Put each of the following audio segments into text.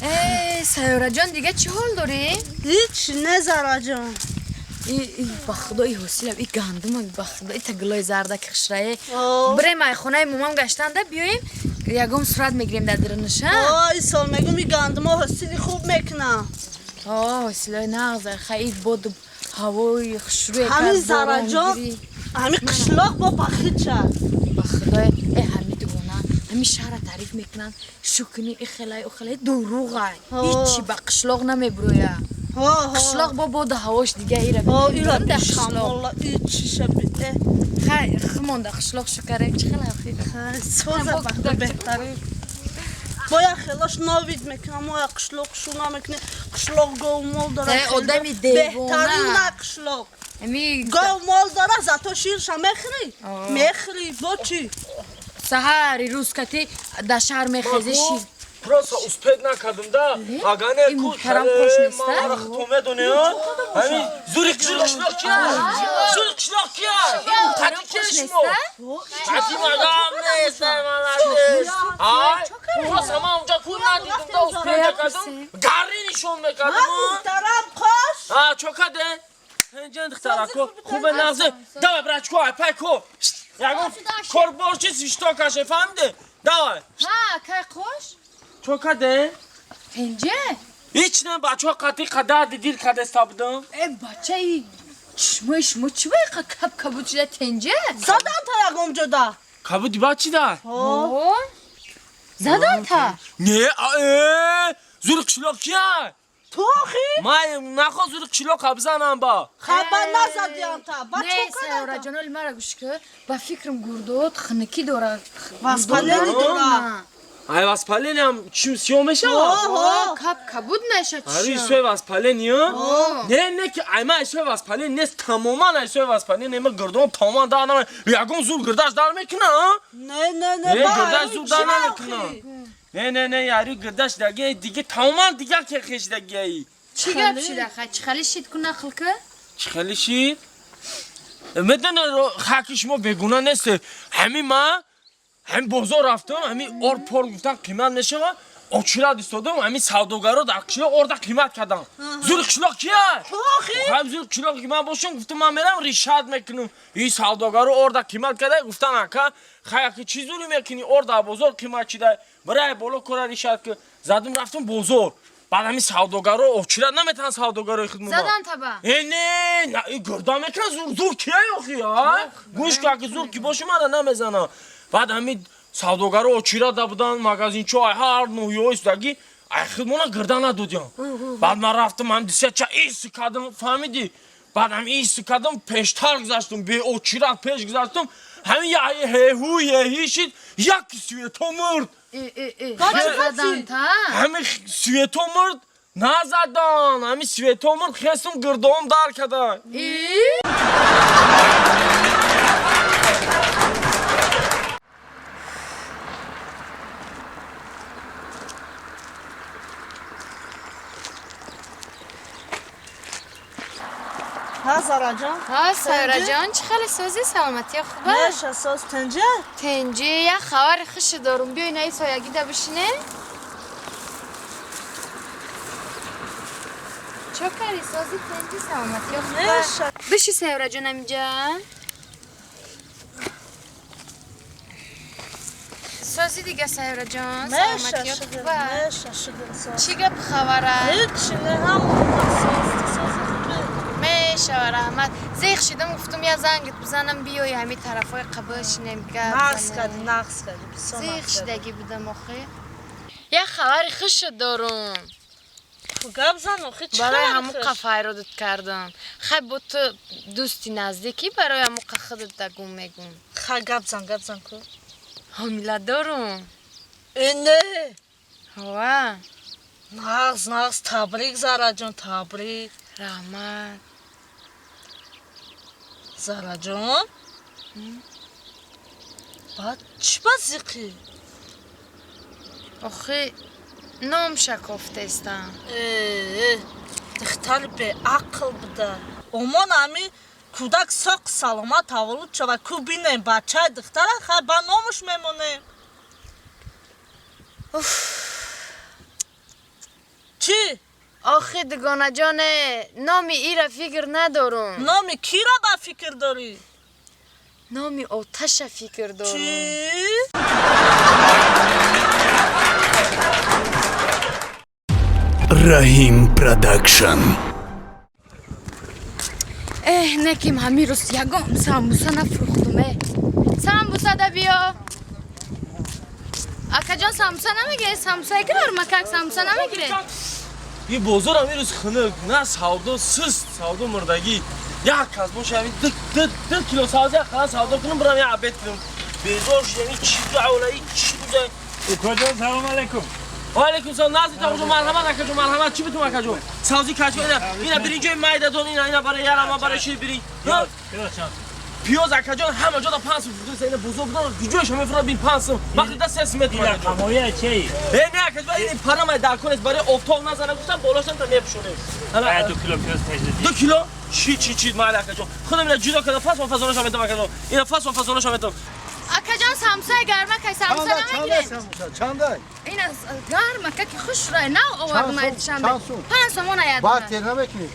Э, Сайёраҷон, дига чӣ ҳол дорӣ? Ҳеч не, Зараҷон. Ба худо, и ҳосилам, и гандума, ба худо, и тагилои зарда ки хушрае. Бирем, ай хонаи момам гаштанда биёем, ягон сурат мегирем дар дирниша. И сол мегум, и гандумо ҳосили хуб мекунам. Ҳосилои нағз, хай, и боду ҳавои хушрӯе. Ҳамин, Зараҷон, ҳамин қишлоқ бо бахит шад. Ба худо, э, ҳами дугона ҳами шаҳра таъриф мекунанд, шукни ихелай ухелай, дуруғай, ҳичи ба қишлоқ намебурӯя. Қишлоқ бо боду ҳавош дига. Ира хай хмонда қишлоқ шукарем, чӣ хелай? Беҳтарин. Бояд хелош новид мекунам, моя қишлоқ шу намекунем, қишлоқ гов мол дора. Одами девона. Беҳтарин на қишлоқ. Гов мол дора, зато ширша мехӯрӣ, мехӯрӣ, бо чӣ? Саҳари рӯз кати дар шаҳр мехези, шир. Просто успеть накардам да, агане ку то медони, ҳамин зури қишлоқ кия, зури қишлоқ кия, қати ки шумо қати магам нест, молодец. Ай, просто ман унҷа ку надидам да, успеть накардам, гарри нишон мекардам. Муҳтарам қош. А чо каде, ҳенҷен, духтарако, хубе, нағзе? Давай, брачко, ай пай ко ягон корборчи свишто каше, фаҳмиде? Давай. Ҳа, кай қош. Чо каде? Ҳенҷе. Ҳеч не, бачаҳо қати қадарди дил кадеста будам. Э, бачаи, чишмои шумо чӣ ба каб кабуд шуда, тенҷе? Задан та ягон ҷода. Кабуди ба чи да? Задан та. Не, зури қишлоқ кия? Ту охи? Ман нахо зури қишлоқ бизанам ба. Хабар назадиам та. Ба не, Сайёраҷон, оли мара гӯш ки, ба фикрам гурдот хунукӣ дора. Воспаление дора. Ай, воспаление ам чим сиё мешавад? Каб кабуд мешад. Ари суи воспаление? Не, не, ки ай ма суи воспаление нест, тамоман ай суи воспаление, ма гирдон тамоман дар нама, ягон зур гирдаш дар мекуна? Не, не, не. Не, гирдаш зур дар намекуна. Не, не, не, яри гирдаш даги диге, тамоман дига ке хеш даги. Чӣ гап шида, хай, чӣ хали шид, ку нақл ки? Чӣ хали шид? Медоне, хаки шумо бегуна нест. Ҳамин ма ҳамин бозор рафтам, ҳамин ор пор гуфтан қимат мешава, очират истодам, ҳамин савдогаро дар қишлоқ орда қимат кардам. Зури қишлоқ кия? Ҳам зури қишлоқ ки ман бошам, гуфтам, ман мерам ришат мекунам. И савдогаро орда қимат карда, гуфтан, ака, хай, ака, чӣ зури мекунӣ, ор дар бозор қимат шида, бирай боло кора ришат ки. Задум, рафтам бозор. Баъд ҳамин савдогаро очират наметавонанд, савдогарои хидмат. Задан таба. Э, не, гирда мекунад, зур зур кия охи, а? Гӯш ки, аки зур ки боша, мара намезанам. Баъд ҳамин савдогаро очирада буданд, магазинчо ай ҳар ноҳияҳо истодаги, ай хидмона гирда надодиям. Баъд ман рафтам, ҳам дисяча ис кардам, фаҳмидӣ? Баъд ҳам ис кардам, пештар гузаштам, беочират пеш гузаштам, ҳамин я ҳеҳу еҳи шид, як свето мурд. Ҳамин свето мурд, назадан, ҳамин свето мурд, хестум, гирдоам дар карда. Ҳа, Зараҷон. Ҳа, Сайёраҷон, чӣ хеле, созӣ, саломатия хуба? Меша, соз, тинҷа? Тинҷи, як хабари хуши дорум, биёй наи соягида бишине. Чо кари, сози, тинҷи, саломатия хуба? Меша. Биши, Сайёраҷон, амиҷа. Сози дига, Сайёраҷон, саломатиёт хуба? Меша, шукр, соз. Чӣ гап хабара? Ҳеч не, ҳам соз, сози хубе. Мешава, раҳмат. Зех шидам, гуфтум, я зангит бизанам, биёй ҳами тарафҳои қабл шинем, гап. Нағз кардӣ, нағз кардӣ, бисёр. Зех шидагӣ будам охи. Як хабари хуш дорум. Гап зан, охи, чӣ? Барои ҳамуқа файродат кардам. Хай, бо ту дӯсти наздикӣ, барои ҳамуқа худат дагум мегум. Хай, гап зан, гап зан ку. Ҳомила дорум. Э, не? Ҳова. Нағз, нағз, табрик, Зараҷон, табрик. Раҳмат. Зараҷон, баъд чӣ ба зиқӣ? Охи, номша кофтестам. Э, духтари беақл буда. Омон ҳами кӯдак соқ саломат таваллуд шавад, ку бинем бачаи духтара, хай, ба номуш мемонем. Охи дугонаҷоне, номи ира фикр надорум. Номи кира ба фикр дорӣ? Номи оташа фикр дорум. Чӣ? Раҳим Продакшн. Эҳ, неким ҳамин рӯз ягон самбуса нафурӯхтум. Э, самбуса да биё. Акаҷон, самбуса намегиред? Самбусаи гармакак самбуса намегиред? Ин бозор ҳамин рӯз хунук, на савдо, суст, савдо мурдагӣ. Як кас боша, ҳамин ду кило савзи ақаллан савдо кунам, бирам як обед кунам. Безор шудам, ин чӣ давла, ин чӣ буда. Укаҷон, салом алайкум. Ва алайкум салом, назди тағоҷон, марҳамат акаҷон, марҳамат. Чӣ битум акаҷон? Савзи качка, ина, ина биринҷои майдадон, ина, ина барои ярама, барои шир биринҷ. Пиёз чанд? Пиёз акаҷон, ҳама ҷода 5 сум фурӯхта, ина бозор будан, куҷояш мефурӯхт бин 5 сум. Вақте да 3 сум метумад. Ина қамоя чӣ? Э, не акаҷон, ин парамай дар кор нест, барои офтоб назана гуфтам, болошам та мепӯшонем. Ая 2 кило пиёз таҷдид. 2 кило? Чӣ, чӣ, чӣ, майли акаҷон. Худам ина ҷудо карда, фасл фасонашам метам акаҷон. Ина фасл фасонашам метам. Акаҷон, самбусаи гармакай самбуса намегиред? Чандай? Ина гармака ки хушрай нав овардум ай Душанбе. 5 сомон аяд. Бартер намекунӣ?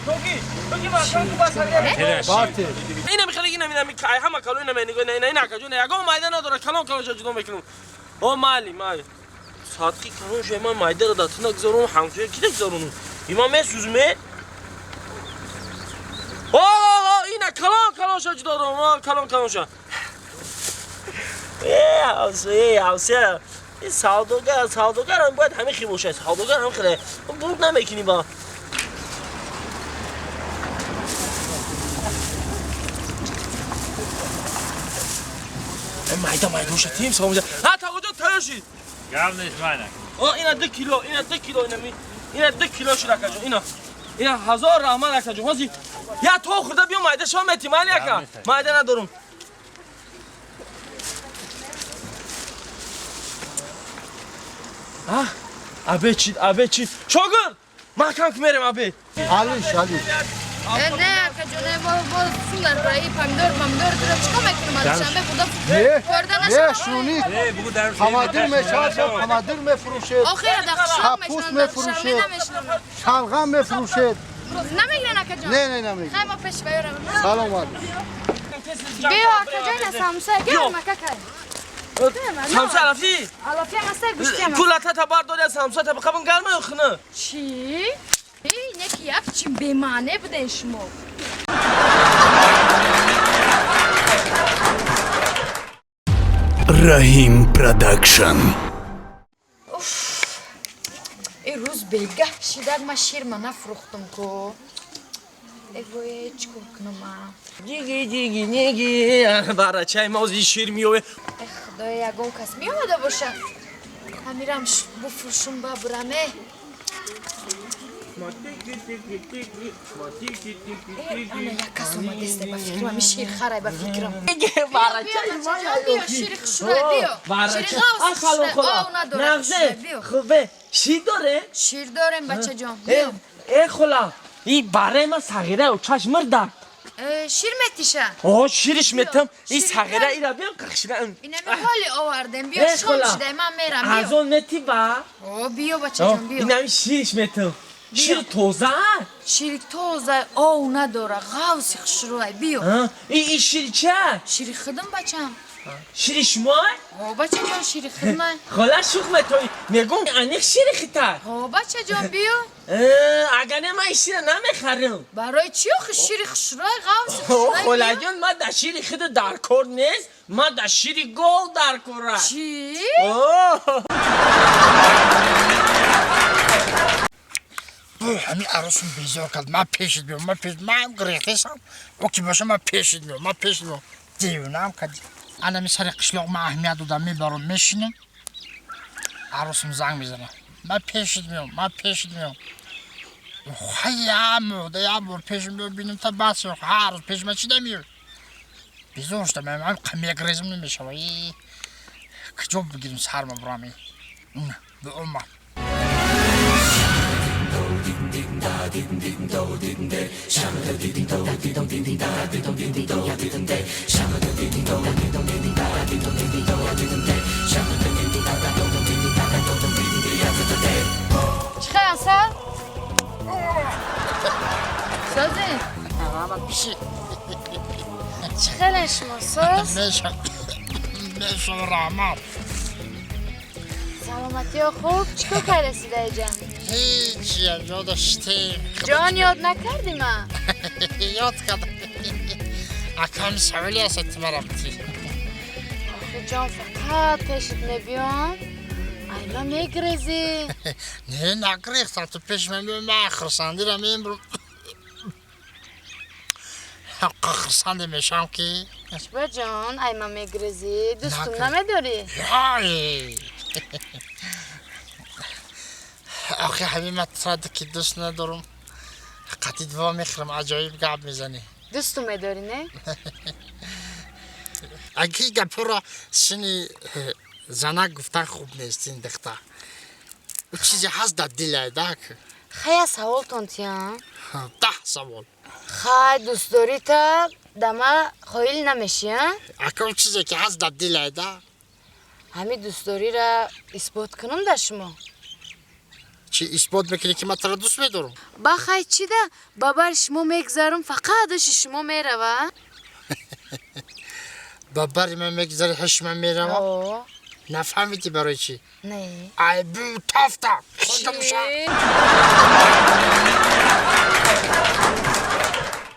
Токи, токи, бас, Бартер. Ина михали, ина, ина, ай ҳама кало, ина менигоҳ, ина, ина, ина акаҷон, ягон майда надора, калон калонша ҷудо мекунам. О, майли, майли. Садқи калон шуд, ман майдаро дар ту нагузаронам, ҳамсоя ки нагузаронам? Има месӯзме? О, о, ина калон калонша ҷудо дорам, о, калон калонша. Э, ҳамсоя, ҳамсоя. Ин савдогар, савдогарам бояд ҳамин хел бошад, савдогар ҳам хеле. Бурд намекунӣ ба. Майда майдоша тим савдо. Ҳа, тағоҷон, тайёр шид. Гап нест, майна. О, ина 2 кило, ина 2 кило, ина ми, ина 2 кило шуд акаҷон, ина. Ина ҳазор раҳмат акаҷон. Ҳозир я то хӯрда биё майда шо мети, майли ака. Майда надорум. А, абе чид, абе чид. Шогирд, маҳкам ки мерем абе. Алиш, алиш. Э, не акаҷон, э, бо сум дар кора, и помидор, помидор туро чикор мекунам аз Душанбе бурда хӯрда Не, нашавад. шунид. Э, бугу дар Хамадир мешавад, хамадир мефурӯшед. Охира дар қишлоқ Капуст мешинам, дар Душанбе мефурӯшед. намешинам. Шалғам мефурӯшед. Намегирен акаҷон? Не, не, намегирем. Хай, мо пеш баёрам. Салом алейкум. Биё акаҷон, ина самбуса гармакакай. Самса алафи? Алафи ҳам аст, гӯштӣ ҳам аст. Кулата табар дори, самса таба қабун гарма ё хунук? Чӣ? Не ки як чи бемаъне буден шумо. Раҳим Продакшн. Ин рӯз бегаҳ шидак, ман ширма нафурӯхтум ку. Э вое, чӣ кор кунам ман? Диги, диги, ниги, барачаи мо ози шир меове. Э, худоё, ягон кас меомада боша. Ҳамирам буфурӯшум ба бураме. Э, ана як кас омадеста, ба фикрам ҳами ширхарай, ба фикрам. Барачаи Биё, бачаҷон, биё, шири хушрӯй, биё. Шири ғавс хушрӯй, ов надорад, хушрӯй, биё. Хубе, шир доре? Шир дорем, бачаҷон, биё. Э, хола, ин бараи ман сағира, чашм мурда. Э, шир метиша. О, шириш метам. Ин Шири сағира ира биё қахшира. Инами ҳоли овардем, биё, Э, шом хола. шидай, ман мерам, биё. Арзон мети ба? О, биё, бачаҷон, биё. Инами шириш метам. Шир тоза? Шири тоза, ов надора, ғавси хушрӯй, биё. Ин шири ча? Шири худам, бачам. Шири шумо? О, бачаҷон, шири худмай. Хола, шух метои. Мегум, аниқ шири хита. О, бачаҷон, биё. Агар не, ман ин шира намехарам. Барои чӣ охи шири хушрӯй, ғавси О, хушрӯй, биё. холаҷон, ман дар шири худ дар кор нест, ман дар шири гов дар кора. Чӣ? О! Ҳамин арӯсум безор кард. Ман пешит меом, ман пеш, ман гирехтесам, о ки боша, ман пешит меом, ман пешит меом. Девонаам кардӣ. Анами сари қишлоқ ман аҳамият додам, мебарам, мешинам. Арӯсум занг мезанам. Ман пешит меом, ман пешит меом. Хай, мурда, як бор пешим биё, бинам та бас, ҳар рӯз пеши ман чӣ намеёй? Безор шудам, ман мегрезм намешава. Куҷо бигирим сарма бурам? Ба омад. Чӣ хел, асал? Созен? Ама пиши. Чӣ хеле шумо соз? Мешам. Мешам, раҳмат. Саломатиё хуб? Чӣ кор кардаси даиҷа? Ҳеҷ, ёда шитем. Ҷон, ёд накардӣ ма? Ёд кардам. Акам саволе аст, ту маро битӣ. Охи ҷон, фақат пешит мебиём, айма мегрезӣ. Не, нагрехтам. Ту пеш ман биё, ман хурсандиро мембурам. Ҳаққа хурсанде мешавам ки. Чиба ҷон, айма мегрезӣ? Дӯстум Накард. намедорӣ? Ҳай! Охи ҳамин ман тура ки дӯст надорам. Қатъи два мехӯрам, аҷоиб гап мезанӣ. Дӯстум медорӣ, не? Аги гапҳоро сини занак гуфтан хуб нест, ин духтар. Ӯ чизе ҳаст дар дилай дак. Хая саволтон тиям. 10 савол. Хай, дӯстдорита дама хоил намешӣ, а? Ака, ӯ чизе ки ҳаст дар дилай да. Ҳамин дӯстдориро исбот кунам дар шумо. Чӣ исбот мекунӣ, ки ман туро дӯст медорам? Ба хай, чида ба бари шумо мегзарам, фақат ҳуши шумо мерава? Ба бари ман мегзари, ҳуши ман мерава? О. Нафаҳмидӣ барои чӣ? Не. Ай бу тафта. Худамша. Чӣ?